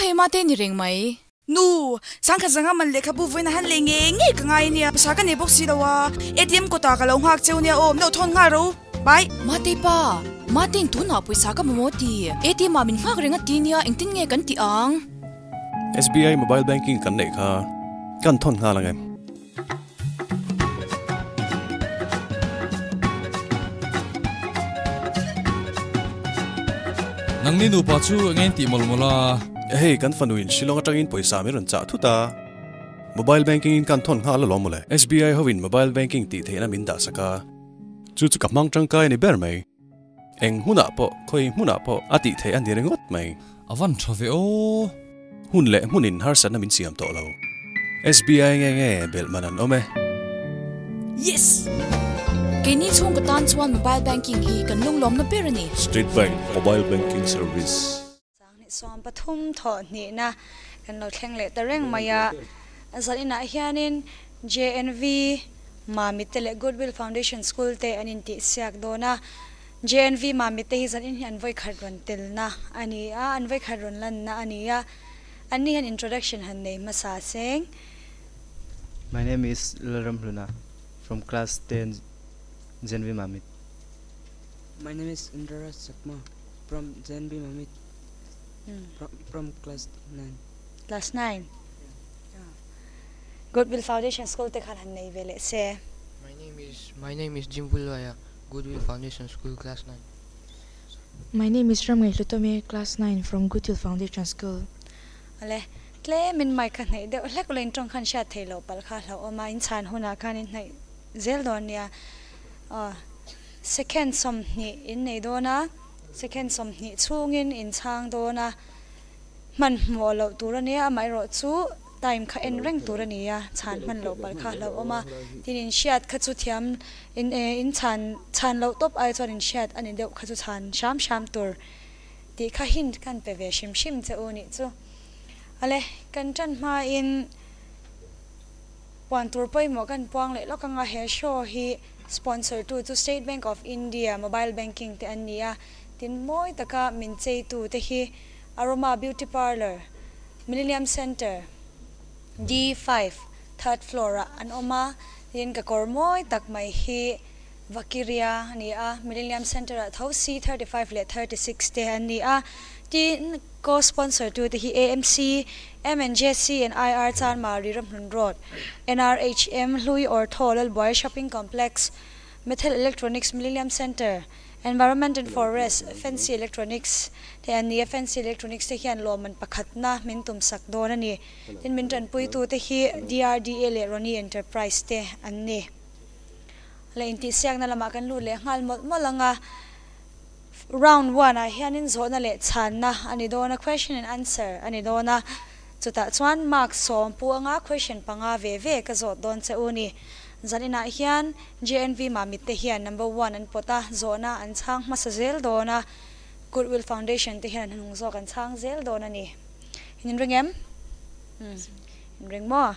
hei mate ni reng mai. Nu, sangkhat zanga man lehkhabu vawiin a han lei ngei ngei ka ngai ania, pawisa ka nei bawk si lo a, ATM kawtah ka lo nghak cheu nia aw, min lo thawn nghal ro, bye. Mate pa, Matein tunah pawisa ka mamawh ti, ATM ah min nghak reng a ti nia, engtin nge kan tih ang? SBI mobile banking kan neih kha kan thawn nghal ang em? Nangni nupa chu eng en tih mawlh mawlh a? Hei kan fanu in Shillong atangin pawisa min rawn chah thut a, mobile banking in kan thawn nghal alawm mawle. SBI ho in mobile banking tih theihna min dah sak a, chu chu ka hmang tangkai a ni ber mai. Eng hmunah pawh, khawi hmunah pawh a tih theih a ni ringawt mai. A van tha ve aw. Hun leh hmunin harsatna min siam tawh lo. SBI nge nge belh man an awm e. Yes! Keini chhungkaw tan chuan mobile banking hi kan lunglawmna ber a ni. State Bank Mobile Banking Service. Sanghnih 13 thawh hnihna kan lo thleng leh ta reng mai a, zan inah hianin JNV Mamit te leh Goodwill Foundation School te an intihsiak dawn a, JNV Mamit te hi zan in hi an vawikhat rawn telna a ni a, an vawikhat rawn lanna a ni a, anni hian introduction han nei hmasa seng. My name is Lalramhluna from class 10 JNV Mamit. My name is Indraraj Chakma from JNV Mamit from, from class 9. Class 9. Goodwill Foundation School te khan han nei ve leh se. My name is my name is Jim Bulwaya, Goodwill Foundation School class 9. My name is Ramngai Hlutome, class 9 from Goodwill Foundation School. Ale, tlemin mic kha hnaih deuh hlek ula in tawng khan hriat theih loh palh kha hlauhawm a, in chhan hunah khan in hnaih zel dawn nia. Aw, second 20 in nei dawn a, second 20 chhungin in chhang dawn a, hmanhmawh loh tur a nia, amaherawh chu time kha en reng tur a ni a, chhan hman loh palh kha hlauhawm a, tin in hriat kha chu thiam in in chhan chhan loh tawp ai chuan in hriat a ni deuh kha chu chhan hram hram tur tih kha hint kan pe ve hrim hrim che u nih chu. Ale, kan tan hmain puan tur pawimawh kan puang leh lawk anga he show hi sponsor tu chu State Bank of India mobile banking te an ni a, tin mawi taka min chei tu te hi Aroma Beauty Parlour, Millennium Centre, D5, third floor ah an awm a, tin ka kawr mawi tak mai hi Vakiria a ni a, Millennium Centre ah tho C35 leh 36 te an ni a, tin co-sponsor tu te hi AMC, MNJC and IR Chanmari Ramhlun Road, NRHM Hlui Ortho Lalbuai Shopping Complex, Metal Electronics Millennium Centre, Environment and Forest, Fancy Electronics te an ni a, Fancy Electronics te hian lawmman pakhatna min tum sak dawn a ni. Tin min tanpuitu te hi DRDA leh Roni Enterprise te an ni. Le intihsiakna lamah kan lut leh nghal mawlh mawlh ang a, round one ah hianin zawhna leh chhanna a ni dawn a, question and answer a ni dawn a, chutah chuan mark 10 pu anga question panga ve ve ka zawt dawn che u ni. Zaninah hian JNV Mamit te hian number one an pawt a, zawhna an chhang hmasa zel dawn a, Goodwill Foundation te hian an hnung zawk an chhang zel dawn a ni. In inring em? Umm, inring maw?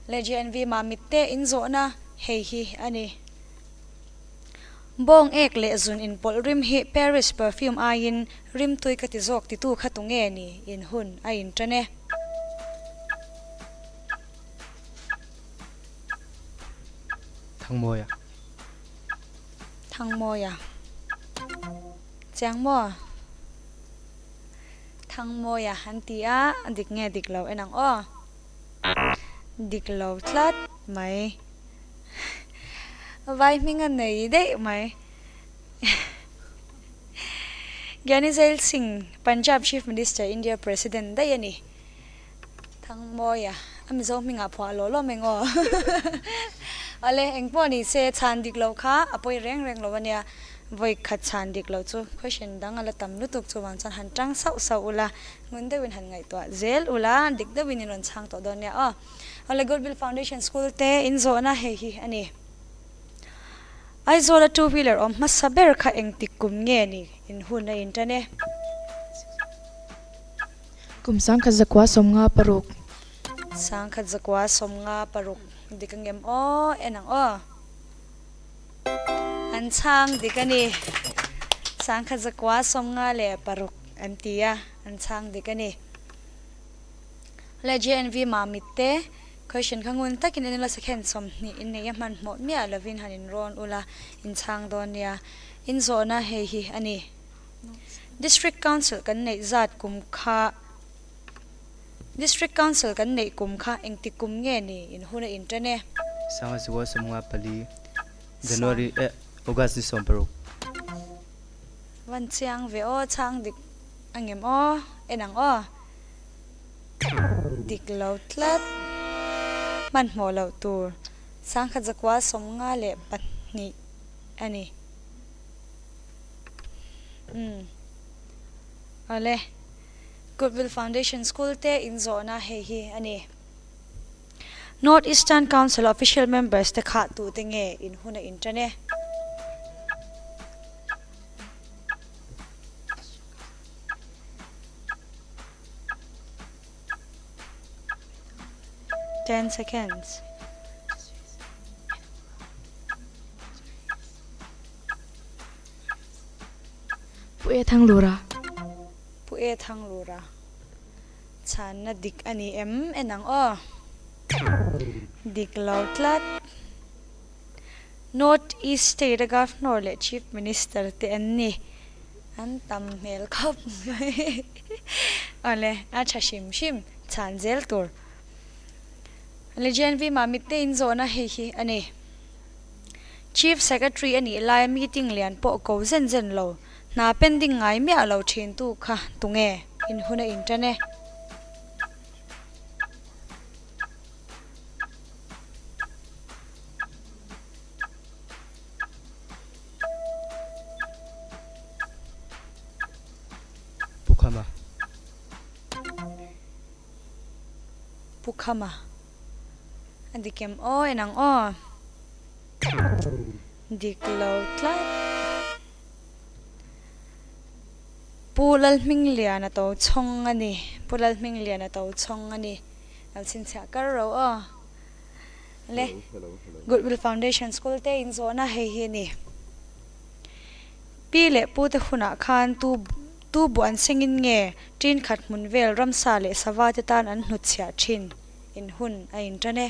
Le JNV Mamit te in zawhna hei hi a ni. Bawng ek leh zun inpawlh rim hi Paris perfume aiin rim tui ka ti zawk titu kha tu nge ni in hun a intan e. Thangmawia. Thangmawia. Chiang maw? Thangmawia an ti a, dik nge dik lo en ang aw. Dik lo tlat mai. Vai hming a nei daih mai. Gyani Zail Singh, Punjab Chief Minister, India President daih a ni. Thangmawia, a Mizo hmingah phuah lawh lawm eng aw. Awle, eng pawh ni se, chhan dik loh kha a pawi reng reng lo a nia. Vawi khat chhan dik loh chu question dang a la tam lutuk chuvang chuan han tang sauh sauh ula, ngun deuhin han ngaihtuah zel ula, dik deuhin in rawn chhang tawh dawn nia aw. Awle Goodwill Foundation School te in zawhna hei hi a ni. Aizawla two wheeler awm hmasa ber kha engtik kum nge ni in hun a intan e. Kum 1956. 1956 dik angem aw en ang aw. An chhang dik a ni. 1956 an ti a, an chhang dik a ni. Le JNV Mamit te question kha ngun takin en ila second 20 in nei a hmanhmawh miah lovin han in rawn ula in chhang dawn nia. In zawhna hei hi a ni. District Council kan neih zat kum kha District Council kan neih kum kha engtik kum nge ni in hun a intan e? Sanga Zua 54 January eh August ni 16. Van chiang ve aw chhang dik a ngem aw en ang aw. Dik lo tlat. Hmanhmawh loh tur sangkhat zakua 52 a ni. Umm. Awle. Goodwill Foundation School te inzawhna hei hi a ni. North Eastern Council Official Members te kha tute nge in hun a intan e? 10 seconds. Pu E Thanglura. Pu E Thanglura. Chhanna dik a ni em en ang aw. Dik lo tlat. North East State a Governor leh Chief Minister te an ni. An tam hmel khawp mai. Awle, a tha hrim hrim chhan zel tur. Legend V Mamit te inzawhna hei hi a ni. Chief Secretary a nih laia meeting lian pawh ko zen zen lo, hna pending ngai miah lo thin tu kha tunge in hun a intan e. Pu Khama. Pu Khama. A dik em aw en ang aw. Dik lo tlat. Pu Lalhmingliana to chhawng a ni. Pu Lalhmingliana to chhawng a ni. Lo chhinchhiah kar ro aw. Le Goodwill Foundation School te in zawhna hei hi a ni. Pi leh pu te hunah khan tu tu buh an sengin nge tin khat hmun vel ramsa leh sava te tan an hnutchhiah thin in hun a intan e.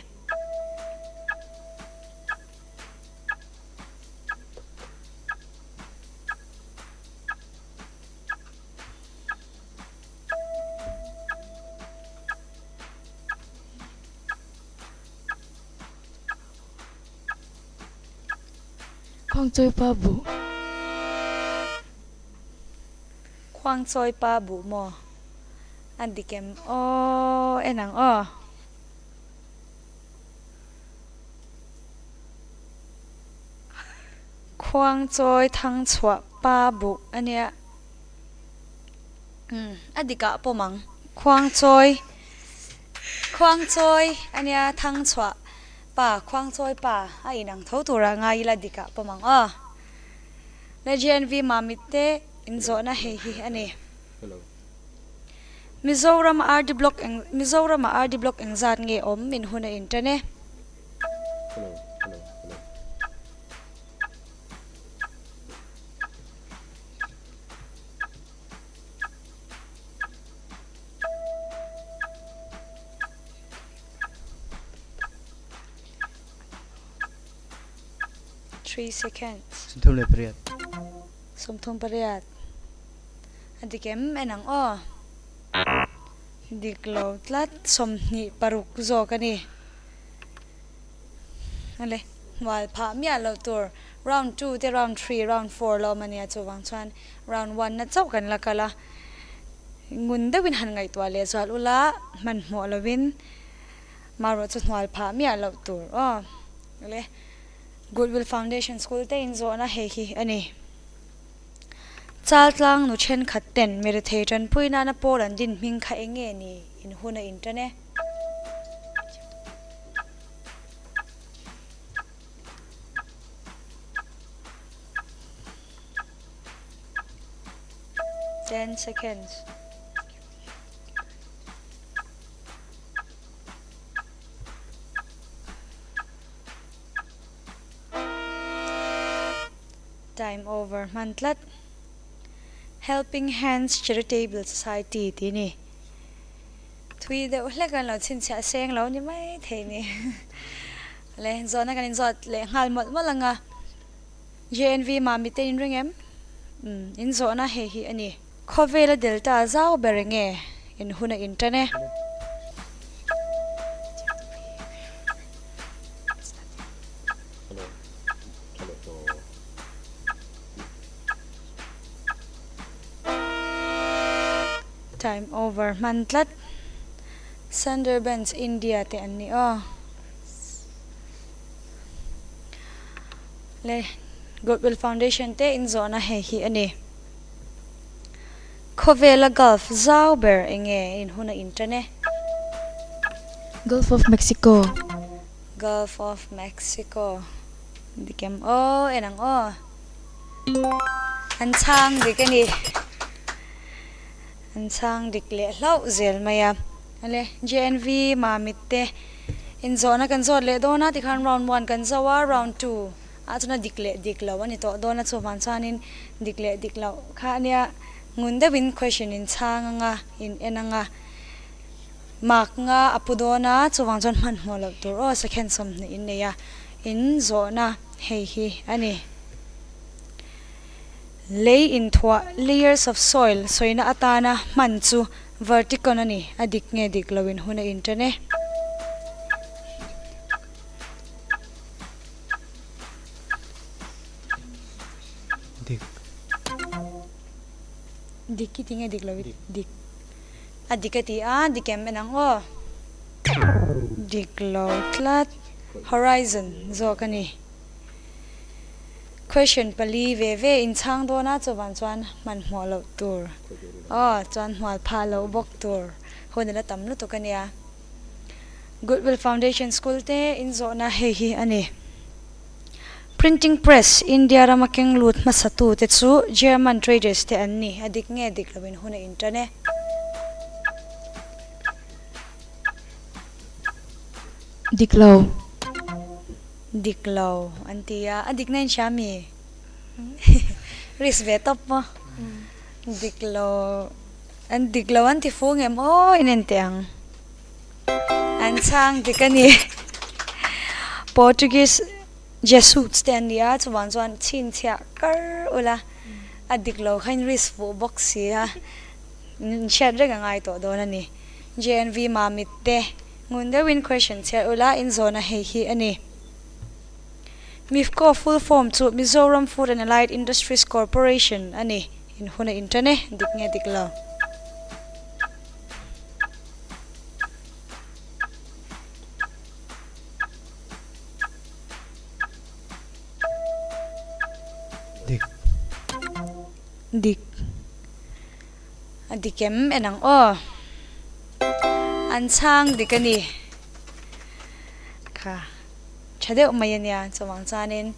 Khuangchawi pa buh. Khuangchawi pa buh maw? A dik em aw en ang aw. Khuangchawi thangchhuah pa buh a nia. Umm a dik ah pawm ang. Khuangchawi Khuangchawi a nia thangchhuah pa Khuangchawi pa a inang tho turah ngai ila dik ah pawm ang aw. Le JNV Mamit te inzawhna hei hi a ni. Mizoram RD Block eng Mizoram ah RD Block engzat nge awm min hun a intan e. 3 seconds. 38. 38. A dik em en ang aw. Dik lo tlat 26 zawk a ni. Ale hmual phah miah lo tur round 2 te round 3 round 4 la awm a nia chuvang chuan round 1 na chauh kan la kal a. Ngun deuhin han ngaihtuah leh zual ula hmanhmawh lovin marawh chu hnual phah miah loh tur aw. Ale Goodwill Foundation School te inzawhna hei hi a ni. Chaltlang nu thenkhat ten mirethei tanpui nana pawl an din hming kha eng nge ni in hun a intan e. 10 seconds. Time over hman tlat. Helping Hands Charitable Society tih a ni. Thui deuh hlek an lo chhinchhiah seng lo ni mai thei ni. Le zawhna kan inzawt leh nghal mawlh mawlh ang a. JNV Mami te in ring em? Umm in zawhna hei hi a ni. Khawvela Delta zau ber enge in hun a intan e? Time over hman tlat. Sundarbans India te an ni aw. Le Goodwill Foundation te in zawhna hei hi a ni. Khawvela Gulf zau ber enge in hun a intan e? Gulf of Mexico. Gulf of Mexico. Dik em aw en ang aw. An chhang dik a ni. An chhang dik leh hlauh zel mai a. Ale JNV Mamit te inzawhna kan zawt leh dawn a tikhan round one kan zo a round two ah chuan a dik leh dik lo a ni tawh dawn a chuvang chuanin dik leh dik loh kha a nia ngun deuhin question in chhang anga in en anga mark nga a pu dawn a chuvang chuan hmanhmawh loh tur aw second 20 in nei a in zawhna hei hi a ni. Lei inthuah, layers of soil, sawina atana hman chu verticon a ni, a dik nge dik lo in hun a inṭan e. Dik. Dik i ti nge dik lo i dik. A dik a ti a, dik em en ang aw. Dik lo tlat. Horizon zawk a ni. Question pali ve ve in chhang dawn a chuvan chuan hmanhmawh loh tur aw chuan hmual phah loh bawk tur hun a la tam lutuk a nia. Goodwill Foundation School te in zawhna hei hi a ni. Printing Press India rama keng lut hmasa tu te chu German traders te an ni a dik nge dik lo in hun a intan e. Dik lo. Dik lo an ti a, a dik na in hria mi? Risk ve tawp maw? Dik lo, an dik lo an ti fu ngem aw in en teh ang. An chhang dik a ni. Portuguese Jesuits te an ni a, chuvang chuan chhinchhiah kar ula a dik lo kha in risk fuh bawk si a, inhriat reng a ngai tawh dawn a ni. JNV Mamit te. Ngun deuhin question chhiar ula in zawhna hei hi a ni. MIFCO full form chu Mizoram Food and Allied Industries Corporation a ni. In hun a intan e, dik nge dik lo. Dik. Dik. A dik em en ang aw. An chhang dik a ni. Kha tha deuh mai a nia chuvang chuanin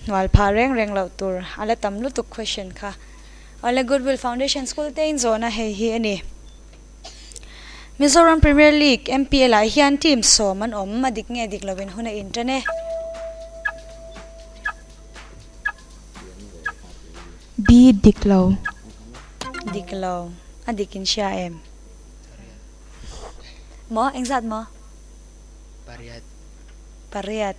hnual phah reng reng loh tur a la tam lutuk question kha. Awle Goodwill Foundation School te in zawhna hei hi a ni. Mizoram Premier League, MPL, ah hian team sawm an awm a dik nge dik lovin hun a intan e. B dik lo. Dik lo. A dik in hria em? Maw? Engzat maw? Pariat. Pariat.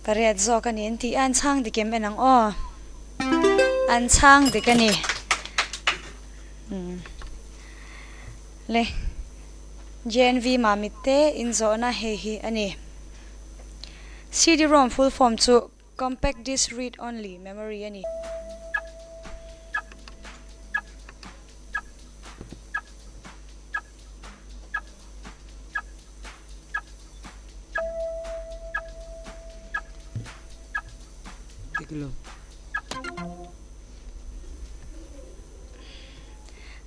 Pariat zawk a ni an ti a, an chhang dik em en ang aw. An chhang dik a ni. Umm. Le. JNV Mamit te inzawhna hei hi a ni. CD-ROM full form chu Compact Disc Read Only Memory a ni. Dik lo.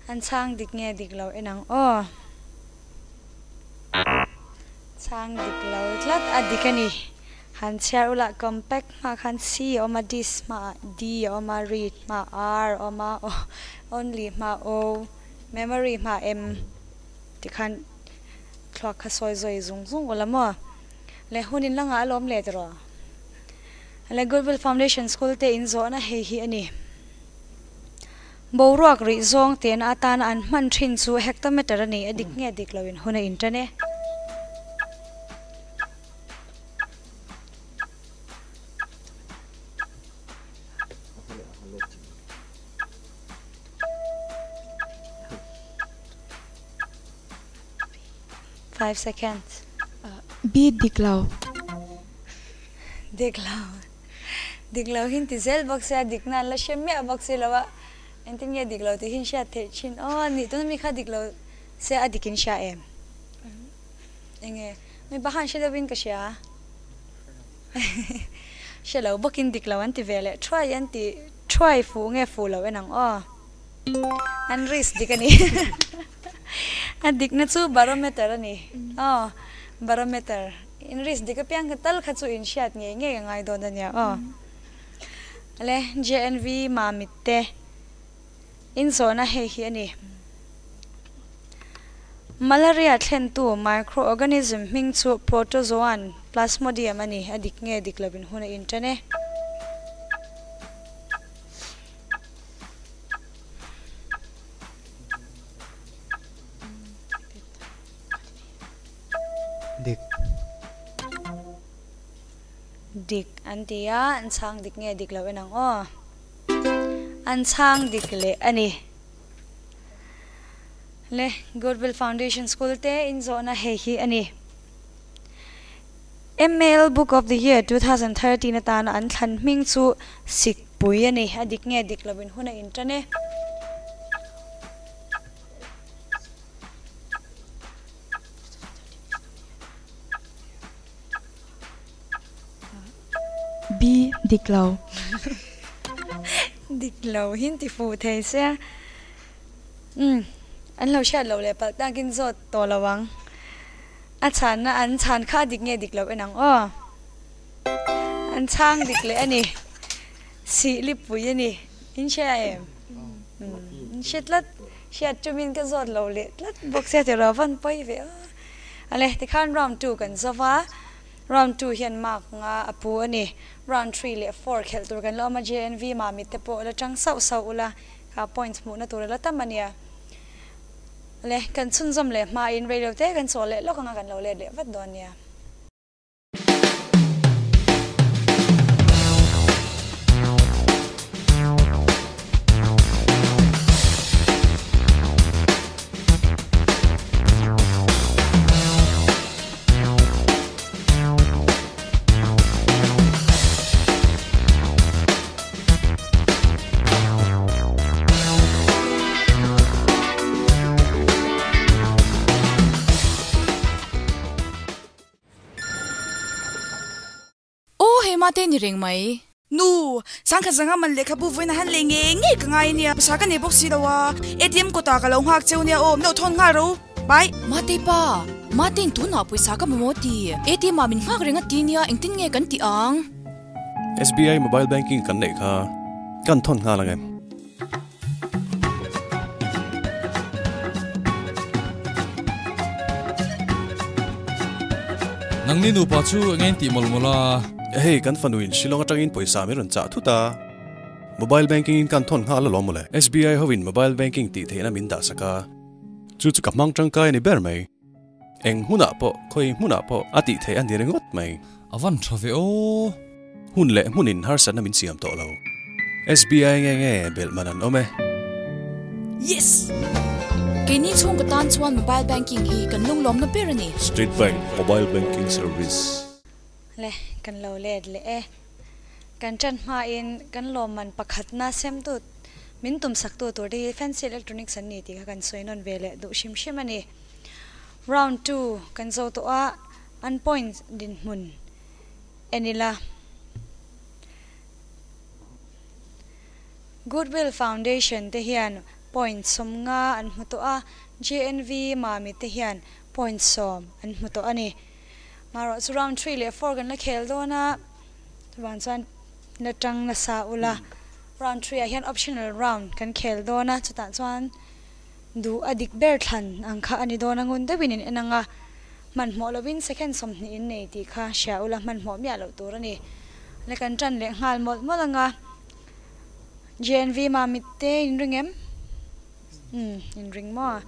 An chhang dik nge dik lo en ang aw. Chhang dik lo tlat a dik a ni. Han chhiar ula compact hma khan C a awm a, disc hma ah D a awm a, read hma ah R a awm a, only hma ah O, memory hma ah M tikhan thluak kha sawi zawi zung zung ula maw? Le hun in la ngah alawm le tiraw? Le Goodwill Foundation School te in zawhna hei hi a ni. Boruak rih zawng tehna atana an hman thin chu hectometer a ni, a dik nge dik loin hun a intan e. Five seconds. B dik lo. Dik lo. Dik lo hin ti zel bawk sia, dikna an la hre miah bawk si lo a. Engtin nge dik lo tih hi hriat theih thin. Aw nih tuna mi kha dik lo se a dik in hria em? Enge mipa khan hre deuh in ka hria. Hre lo bawk in dik lo an ti ve leh thuai an ti thuai fuh nge fuh lo en ang aw. An risk dik a ni. A dikna chu barometer a ni. Aw barometer. In risk dik apiang kha tal kha chu in hriat ngei ngei a ngai dawn a nia aw. Le JNV Mamit te inzawhna hei hi a ni. Malaria thlentu microorganism hming chu protozoan plasmodium a ni. A dik nge dik lovin hun a intan e. Dik. Dik an ti a, an chhang dik nge dik lo en ang aw. An chhang dik leh a ni. Le Goodwill Foundation School te inzawhna hei hi a ni. ML Book of the Year 2013 atana an thlan hming chu Sikpui a ni. A dik nge dik lo in hun a intan e. B dik lo. Dik lo hin ti fuh thei sia. Umm an lo hriat loh leh palh takin zawt tawh lo ang. A chhanna an chhan kha a dik nge dik lo en ang aw. An chhang dik leh a ni. Sih lipui a ni. In hria em? Umm in hre tlat. Hriat tumin ka zawt lo leh tlat bawk sia tiraw a van pawi ve aw. Ale tikhan round 2 kan zova. Round 2 hian mark nga a pu a ni. Round 3 leh 4 khelh tur kan la awm a, JNV Mamit te pawh la tang sauh sauh ula kha points hmuhna tur a la tam a nia. Ale kan chhunzawm leh hmain reilo te kan chawl leh lawk anga kan lo let leh vat dawn nia. Aw hei mate ni reng mai. Nu, sangkhat zanga man lehkhabu vawiin a han lei ngei ngei ka ngai ania, pawisa ka nei bawk si lo a, ATM kawtah ka lo nghak cheu nia aw, min lo thawn nghal ro, bye. Mate pa, Matein tunah pawisa ka mamawh ti, ATM ah min nghak reng a ti nia, engtin nge kan tih ang? SBI mobile banking kan neih kha kan thawn nghal ang em? Nangni nupa chu eng eng tih mawlh mawlh a? Hei kan fanuin Shillong atangin pawisa min rawn chah thut a, mobile banking in kan thawn nghal alawm mawle. SBI hoin mobile banking tih theihna min dah sak a, chu chu ka hmang tangkai a ni ber mai. Eng hmunah pawh, khawi hmunah pawh a tih theih a ni ringawt mai. A van tha ve aw. Hun leh hmunin harsatna min siam tawh lo. SBI nge nge belh man an awm e. Yes! Keini chhungkaw tan chuan mobile banking hi kan lunglawmna ber a ni. State Bank Mobile Banking Service. Le, kan lo let leh e. Kan tan hmain kan lawmman pakhatna semtu min tumsaktu tur te hi Fancy Electronics an ni tih kha kan sawi nawn ve leh duh hrim hrim a ni. Round 2 kan zo tawh a, an points dinhmun en ila. Goodwill Foundation te hian point 50 an hmu tawh a, JNV Mami te hian point 10 an hmu tawh a ni. Marawh chu round 3 leh 4 kan la khel dawn a, chuvang chuan la tang nasa ula. Round 3 ah hian optional round kan khel dawn a, chutah chuan duh a dik ber thlan ang kha a ni dawn a, ngun deuhin in en ang a, hmanhmawh lovin second 20 in nei tih kha hria ula hmanhmawh miah loh tur a ni. Le kan tan leh nghal mawlh mawlh ang a, JNV Mamit te in ring em? Umm in ring maw?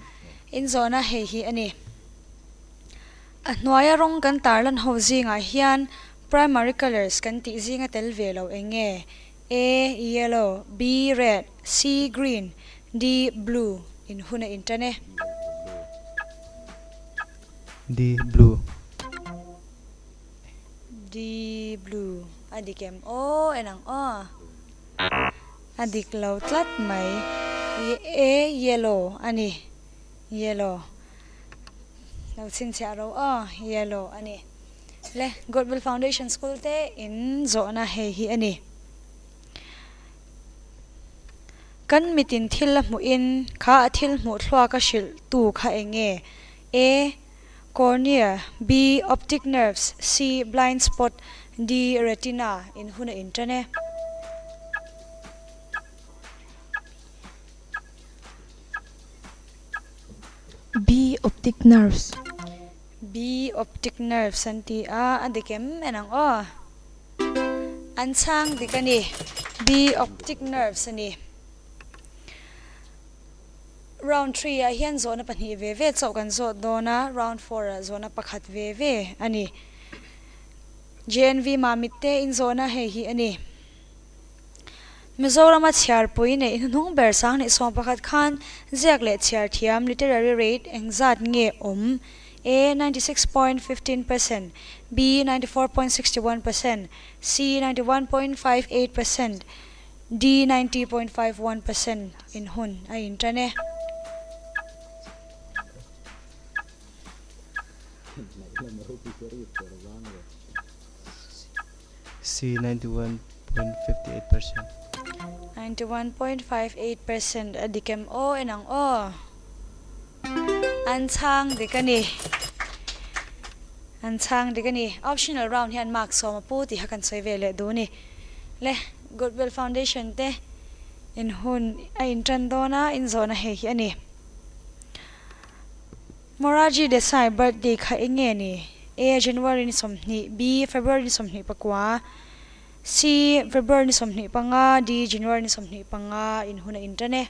In zawhna hei hi a ni. A hnuaia rawng kan tarlan ho zingah hian primary colours kan tih zinga tel ve lo eng nge? A, yellow, B, red, C, green, D, blue in hun a intan e. D, blue. D, blue a dik em? Aw en ang aw. A dik lo tlat mai. A, yellow a ni. Yellow. Lo chhinchhiah ro aw, yellow a ni. Le Goodwill Foundation School te in zawhna hei hi a ni. Kan mitin thil a hmuh in kha a thil hmuh thluak a hrilh tu kha eng nge? A. Cornea B. Optic nerves C. Blind spot D. Retina in hun a intan e. B. Optic nerves. B. Optic nerves an ti a, a dik em en ang aw. An chhang dik a ni. B. Optic nerves a ni. Round 3 ah hian zawhna pahnih ve ve chauh kan zawt dawn a, round 4 ah zawhna pakhat ve ve a ni. JNV Mamit te inzawhna hei hi a ni. Mizorama chhiarpui neih hnuhnung ber 2011 khan ziak leh chhiar thiam literary rate engzat nge awm? A 96.15%, B 94.61%, C 91.58%, D 90.51% in hun a intan e. C 91.58%. 91.58% a dik em aw en ang aw. An chhang dik a ni. An chhang dik a ni. Optional round hian mark sawm a pu tih kha kan sawi ve leh duh ni. Le Goodwill Foundation te in hun a intan dawn a, inzawhna hei hi a ni. Morarji Desai birthday kha eng nge ni? A. January ni 20, B. February ni 24, C. February ni 25, D. January ni 25 in hun a intan e.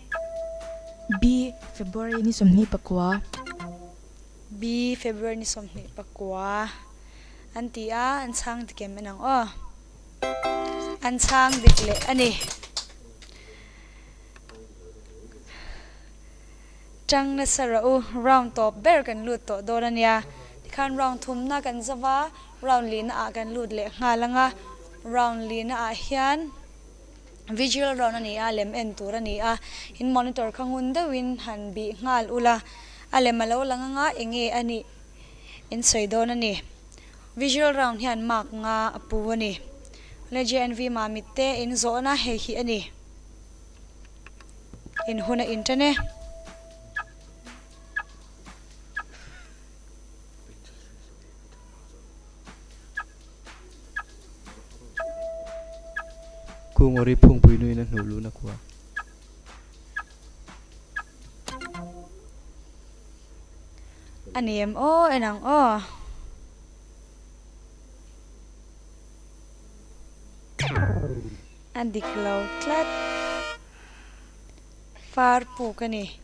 B. February ni 24. B. February ni 24 an ti a, an chhang dik em en ang aw. An chhang dik leh a ni. Tang nasa rawh u, round tawp ber kan lut tawh dawn a nia. Tikhan round thumna kan zau a, round lihna ah kan lut leh nghal ang a. Round lihna ah hian visual round a ni a, lem en tur a ni a. In monitor kha ngun deuhin han bih nghal ula, a lem a lo lang anga eng nge a nih in sawi dawn a ni. Visual round hian mark nga a pu a ni. Le JNV Mamit te in zawhna hei hi a ni. In hun a intan e. Kung ori phungpui nuin a hnuh luhna khua. A ni em aw en ang aw. A dik lo tlat. Far puk a ni.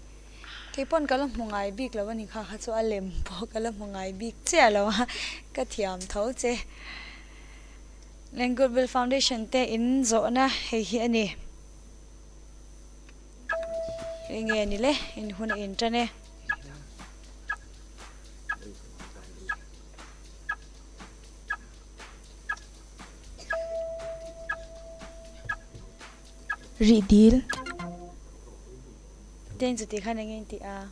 Keipawn ka la hmu ngai bik lo a ni kha kha chu a lem pawh ka la hmu ngai bik chiah lo a, ka thiam tho che. Leng Goodwill Foundation te in zawhna hei hi a ni. Enge ni le, in hun a intan e. Rih dil. Ten chu ti khan eng eng ti a?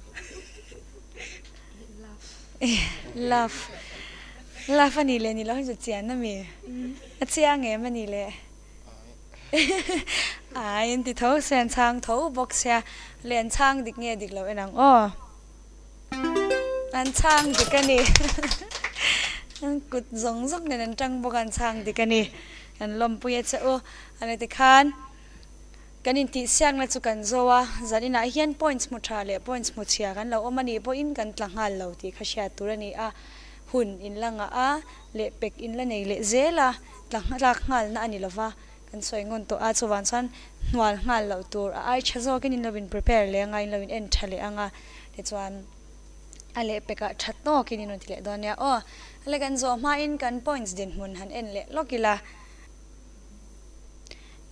Love. Love a nih leh nih loh hi chu chian a mi? A chiang em a nih leh? Ai an ti tho sia an chhang tho bawk sia leh an chhang dik nge dik loh en ang aw. An chhang dik a ni. An kut zawng zawng nen an tang bawk a an chhang dik a ni. An lawmpui a che u. A ni tikhan kan intihsiakna chu kan zo a, zan inah hian points hmu tha leh points hmu chhia kan lo awm a nih pawhin kan tla nghal lo tih kha hriat tur a ni a. Hun in la ngah a, lehpek in la nei leh zel a, tla tlak nghalna a ni lova. Kan sawi ngun tawh a, chuvang chuan hnual nghal loh tur a ai tha zawkin in lo in prepare leh anga in lo in en tha leh anga tichuan a lehpekah tha tawkin in rawn ti leh dawn nia aw. Ale kan zawh hmain kan points dinhmun han en leh lawk ila.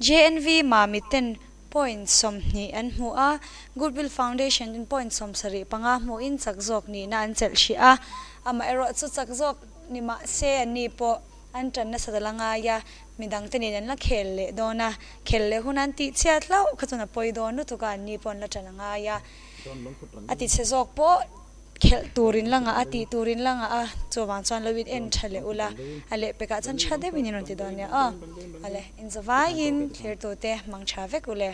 JNV Mami ten point 20 an hmu a, Goodwill Foundation in point 75 hmuhin chak zawk nihna an chelh hrih a, amaherawh chu chak zawk ni mahse anni pawh An ṭan nasa ta la ngai a, midangte nen an la khel leh dawn a, khel leh hun an tih chhiat hlauh kha chuan a pawi dawn lutuk a, anni pawh an la ṭan a ngai a, a ti chhe zawk pawh khelh turin la ngah a, tih turin la ngah a, chuvang chuan lo in en ṭha leh ula, a lehpekah chuan ṭha deuhin in rawn ti dawn nia aw. Awle, inzawvaiin thlirtute mang ṭha vek ule.